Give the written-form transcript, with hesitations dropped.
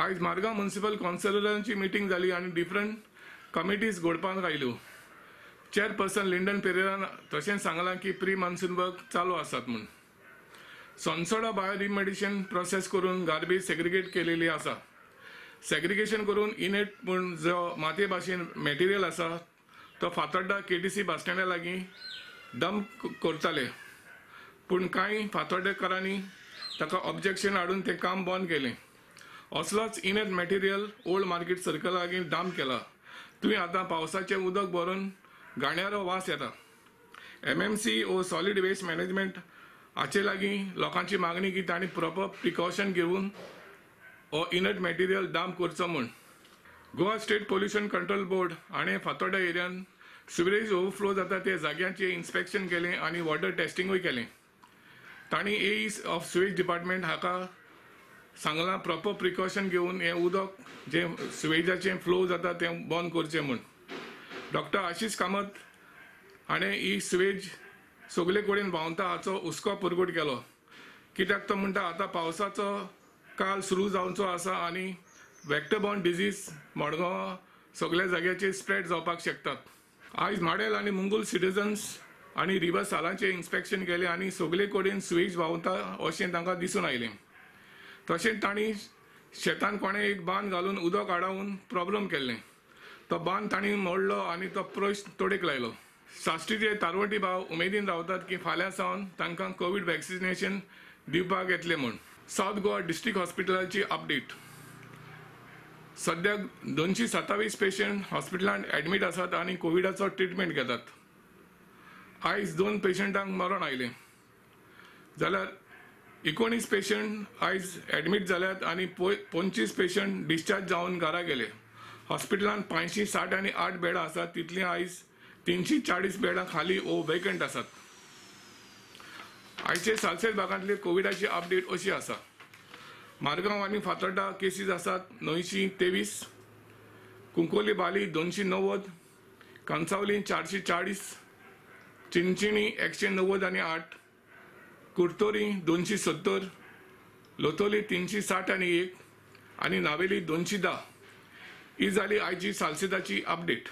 आयज Margao municipal कावन्सिलरांची meeting जाली आनी डिफरंट कमिटीज घडपाक आयल्यो. चेअरपर्सन लिंडन पेरेरान तशेंच सांगलां की प्री मान्सून वर्क चालू आसात म्हूण. सोनसोडा बायो रिमेडिएशन प्रोसेस करून गार्बेज सेग्रिगेट केलेली आसा. सेग्रिगेशन करून इनेट म्हूण जो मातये भाशेन मटेरियल आसा तो फातोड्डा केटीसी बस स्टँडा लागीं डंप करताले, पूण कांय फातोड्डेकारांनी ताका ऑब्जेक्शन हाडून तें काम बंद केलें. असलोच इनेट मटेरियल ओल्ड मार्केट सर्कला लागीं डंप केला. थंय आतां पावसाचें उदक भरून घाण्यारो वास येता. एमएमसी ओ सॉलीड वेस्ट मॅनेजमेंट हाचे लागीं लोकांची मागणी की तांणी प्रॉपर प्रिकॉशन घेवन हो इनर्ट मटेरियल डंप करचो म्हूण. Goa state pollution control board हाणें फातोड्डा एरियान सिवरेज ओवरफ्लो जाता त्या जाग्यांचें इन्स्पेक्शन केलें आनी वॉटर टेस्टिंगूय केलें. तांणी एई ऑफ सिवेज डिपार्टमेंट हाका सांगलां प्रॉपर प्रिकॉशन घेवन हें उदक जें सिवेजाचें फ्लो जाता तें बंद करचें म्हूण. डॉक्टर आशिष कामत हाणें ही सिवेज सगळे कडेन व्हांवता हाचो हुस्को परगट केलो, कित्याक तो म्हणटा आतां पावसाचो काल सुरू जावचो आसा आनी वेक्टर बॉर्न डिजीज मडगांव सगळ्या जाग्याचेर स्प्रेड जावपाक शकतात. आयज माडेल आनी मुंगूल सिटीजन्स आनी रिवर सालाचें इन्स्पेक्शन केलें आनी सगळे कडेन सिवेज व्हांवता अशें तांकां दिसून आयलें. तशेंच तांणी शेतान कोणें एक बांद घालून उदक आडावन प्रॉब्लम केल्लें, तो बांद तांणी मोडलो आनी तो प्रश्न तोडेक लायलो. साश्टीचे तारवटी भाव उमेदीन रावतात की फाल्यां सावन तांकां कोवीड वॅक्सिनेशन दिवपाक येतलें म्हूण. सावथ गोवा डिस्ट्रिक्ट हॉस्पिटलाची अपडेट. सद्याक 227 पेशंट हॉस्पिटलांत एडमीट आसात आनी कोविडाचो ट्रिटमेंट घेतात. आयज 2 पेशंटांक मरण आयलें, जाल्यार 19 पेशंट आयज एडमीट जाल्यात आनी 25 पेशंट डिस्चार्ज जावन घरा गेले. हॉस्पिटलांत 560 आनी 8 बेडां आसात, तितलीं आयज 340 बेडां खाली ओ वेकंट आसात. आयचे सालसेत भागांतली कोविडाची अपडेट अशी आसा. मारगांव आनी फातोड्डा केसीस आसात 923, कुंकोली बाली 290, कांसावली 440, चिंचिणी 190 आनी 8, कुर्तोरी 270, लोतोली 360 आनी 1 आनी नावेली 210. ही जाली आयची सालसेताची अपडेट.